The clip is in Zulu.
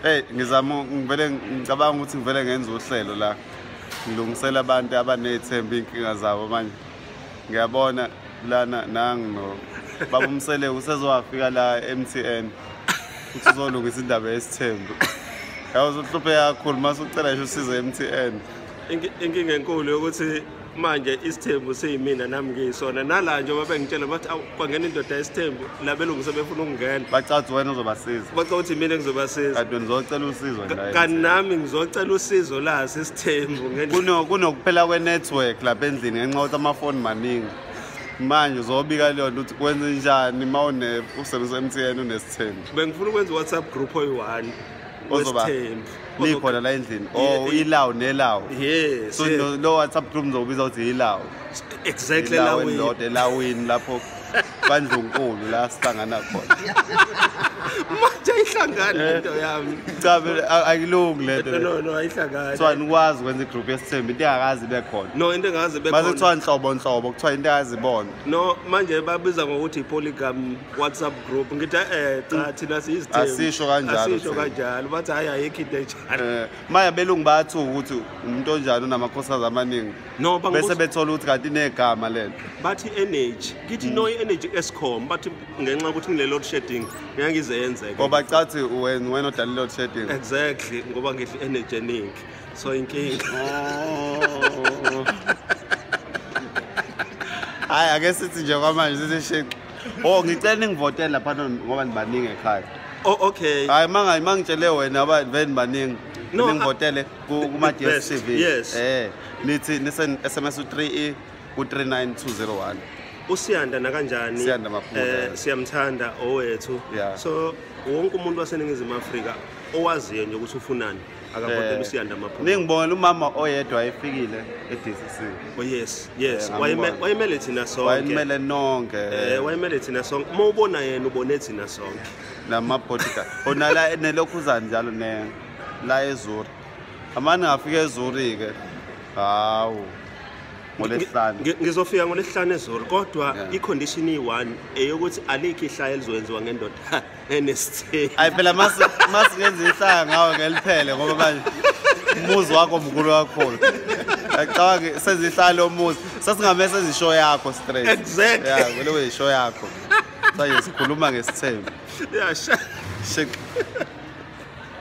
Hey, ngizama ngivele ngicabanga ukuthi ngivele ngenza uhlelo la. Ngilungisela abantu abanethemba inkinga zabo manje. Ngiyabona lana nangu baba uMseleku usezowafika la MTN. Uthi uzolungisa indaba yesithembu. Yazi uhlupheka kakhulu mase ucela nje usizo MTN. Inkinga enkulu yokuthi manje isithembu siyimina nami ngiyisona nala njengoba bengitshela bathi kwangena indoda yesithembu labelungu sebefuna ukungena. Bacathi wena uzobasiza. Bacathi ukuthi mina ngizobasiza. Kanti ngizocela usizo nje. Kanti nami ngizocela usizo la sisithembu ngendlela. Kunokuphela kwe-network lapha endlini ngenxa yokuthi amafoni maningi. Manje uzobika leyo nto ukuthi kwenze njani uma usebenzisa MTN unesithembu. Bengifuna ukwenza WhatsApp group oyi-1. Ozoba nikhona la endlini oh ilawo nelawo. Yes. So lo WhatsApp group ngizobiza ukuthi ilawo. Exactly, elawini lodwa elawini lapho bandlunkulu la sihlangana khona. Manje ayihlangani into yami. Cha ayilungi lento. No ayihlangani. So anikwazi ukwenza igroup yesithembu into engakazi ibe khona. No, into engakazi ibe khona. Mase kuthiwa nhlobo nhlobo kuthiwa into engazibona. No, manje babiza ngokuthi i-polygamy WhatsApp group. Ngithi cha thina siyizithembu. Asisho kanjalo. Asisho kanjalo. Bathi hayi ayikho into enjalo. Manje abelungu bayathuka ukuthi umuntu onjani unamakhosikazi amaningi. No, bese bethola ukuthi kanti inegama lento. Bathi energy. Ngithi no energy Eskom bathi ngenxa yokuthi ngile load shedding ngeke ngize yenzeke. Ngoba cathi wena odala load shedding. Exactly, ngoba ngidla energy eningi. So inkinga. Hayi ake sithi nje kwamanje sithi shiqi. Oh ngicela ningivotele lapha ngoba nibaningi ekhaya. Oh okay. Hayi mangitshele wena aba vele nibaningi. Ningivotele kuma DStv. Yes. Nithi nisend SMS u3E ku 39201. Usiyanda nakanjani? Siyanda Maphumulo. Siyamthanda owethu. So wonke umuntu waseNingizimu Afrika owaziyo nje ukuthi ufunani akavotele uSiyanda Maphumulo. Ningibona umama oyedwa ayifikile eDCC. Oh yes, yes. Wayemele thina sonke. Wayemele nonke. Wayemele thina sonke. Uma ubona yena ubone thina sonke. Nama bodyguard. Onala nelokhuzana njalo ne la eZuri. Amane ngafika eZuri ke. Hawu. Ngolesihlanu. Ngizofika ngolesihlanu eZuri kodwa i-condition iyi-1 eyokuthi alikho ihlaya elizoyenziwa ngendoda enesithembu. Hayi phela masingenza ihlaya ngawe ngeliphele ngoba manje umuzi wakho mkhulu kakhulu. Acabanga senza ihlaya lomuzi. Sasingame senza ishow yakho straight. Exactly. Yeah, vele uyishow yakho. Saye sikhuluma ngesithembu. Yeah, shik.